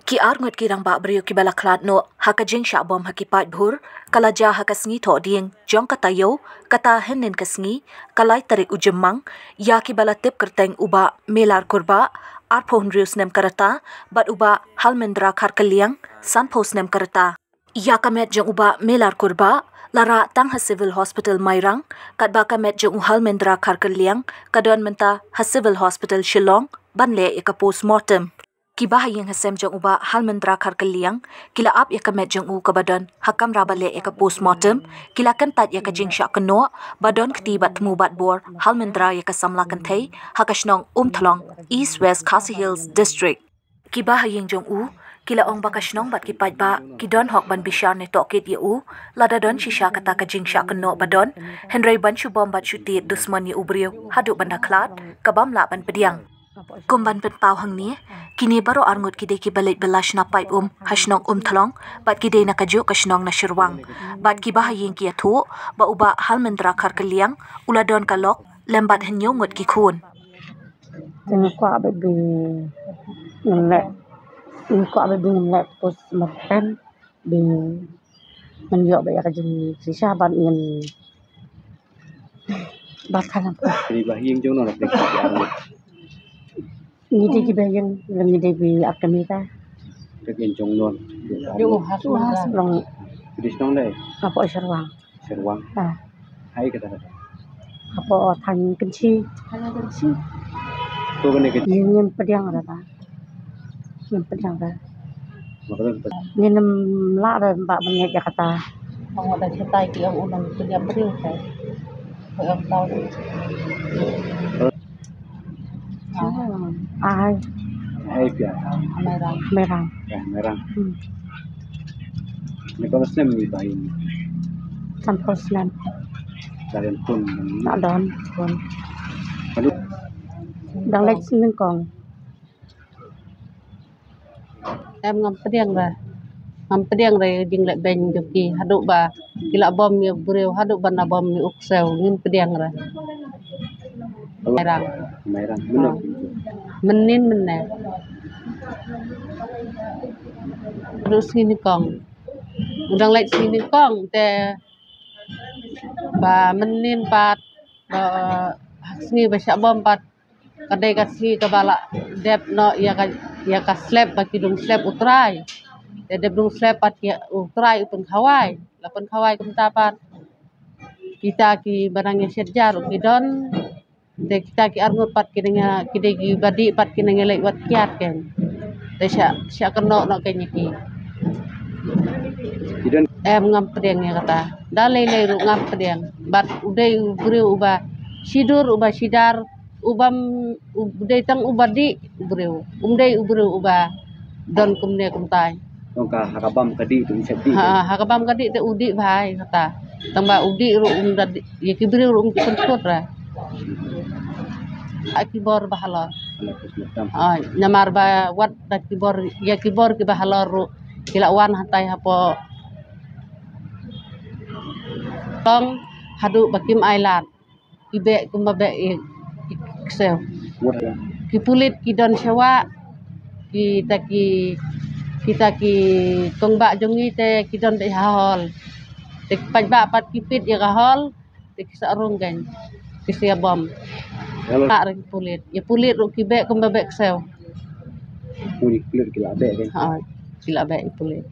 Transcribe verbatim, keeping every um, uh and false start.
Ki arngut ki rangbah briew kiba la khlad noh ha ka jingshah bom ha ki paidbah, ka la jia ha ka sngi Thohdieng jong ka taïew, kata hynnin ka sngi, ka lai tarik u Jymmang, ïa kiba la tip kyrteng u Bah Melar Kurbah, arphew hynriew snem ka rta, bad u Bah Halmendra Kharkylliang, sanphew snem ka rta. Ïa ka met jong u Bah Melar Kurbah la rah tang ha Civil Hospital Mairang, katba ka met jong u Halmendra Kharkylliang ka don mynta ha Civil Hospital Shillong ban leh ïa ka postmortem. Kiba ha ïing ha sem jong u Bah Halmendra Kharkylliang ki la ap ïa ka met jong u kaba don ha kamra ba leh ïa ka postmortem, ki la kyntait ïa ka jingshah kynnoh ba don kti bad thmu bad bor Halmendra ïa ka samla kynthei ha ka shnong Umthlong, East West Khasi Hills District. Kiba ha ïing jong u ki la ong ba ka shnong bad ki paidbah ki don hok ban bishar ne tohkit ïa u lada don shisha kata ka jingshah kynnoh ba don, hynrei ban shu bom bad shu tied dusmon ïa u briew haduh ban da khlad, ka bym lah ban pdiang. Kum ban pynpaw hangne, kine baroh arngut ki dei kiba leit bylla shna paip um ha shnong Umthlong, bad ki dei na kajuh ka shnong na Shyrwang. Bad kiba ha ïing ki ïathuh ba u Bah Halmendra Kharkylliang u la don ka lok lem bad hynñiew ngut ki khun. Te ngi kwah ba bi ngin leh, ngi kwah ba bi ngin leh postmortem, bi ngin ïoh ba ïa ka jingshisha bad ngin, bad ka ngam. Te ba ïing jong no na pdeng ki arngut. Ngi dei kiba ïing, ngi dei bi ar kmie ta. Te ïing jong no. Jong u Haslong. Haslong. Pdeng shnong dei. Hapoh Shyrwang. Shyrwang. Ah. Hai kata kata. Hapoh Thaiñ Kynshi. Thaiñ Kynshi. To kane ka. Ïa ngin pdiang ra ba. Ngin pdiang ra. Ngin ym lah ra ba ban ngeit ïa kata. Ong da chetai ki ong u nang pdiang briew ka. Ko ong tau. Ai. Ai pia. Merang. Merang. Ya, Merang. Hmm. Ni ba snem ni ba ini. Sanphew snem. Dari pun. Na don pun. Lalu. Dang leit sini kong. Em ngam pdiang ra. Ngam pdiang ra ïa jingleh beiñ jong ki haduh ba ki la bom ïa u briew, haduh ba na bom ïa u ksew, ngim pdiang ra. Mairang. Mairang. Mynnin mynne. Haduh sngi nyngkong. U dang leit sngi nyngkong te ba mynnin pat, ba sngi ba shah bom pat. Ka dei ka sngi kaba la dep noh ïa ka, ïa ka slep ba ki dung slep u trai. Te dep dung slep pat ïa u trai u pynkhawai. La pynkhawai kumta pat. Kita kiba nang ïa shet jar ruh ki don. Te kita ki arngut pat ki nang ïa, ki dei kiba dih pat ki nang ïa leit wat kiad kein. Te shah, shah kynnoh noh kein ïa ki. Ki don. Em ngam pdiang ïa kata. Da lei lei ruh ngam pdiang. Bad u dei u briew uba shidur uba shidar. Uba m-, u dei tang uba dih u briew. Um dei u briew uba don kumne kumtai. Tang ka ha ka bam ka dih te um shet dih. Ha, ha ka bam ka dih te u dih bha ïa kata. Tang ba u dih ruh um da dih, ïa ki briew ruh um ju pynkut ra. Ha ki bor ba halor. Ai, namar ba wat da ki bor, ïa ki bor kiba halor ruh ki la wan hatai hapoh tong haduh ba kim ailad. Ki beh kumba beh i, i ksew. Ki pulit ki don sha wah, kita ki, kita ki kongbah jong ngi te ki don beh ha hol. Te ki paidbah pat ki peit ïa ka hol, te ki sa rung kein, ki sa bom. Ïa la. Ki pulit, ïa pulit ruh ki beh kumba beh ksew. Pulit, pulit ki la beh kein. Ha, ki la beh ïa pulit.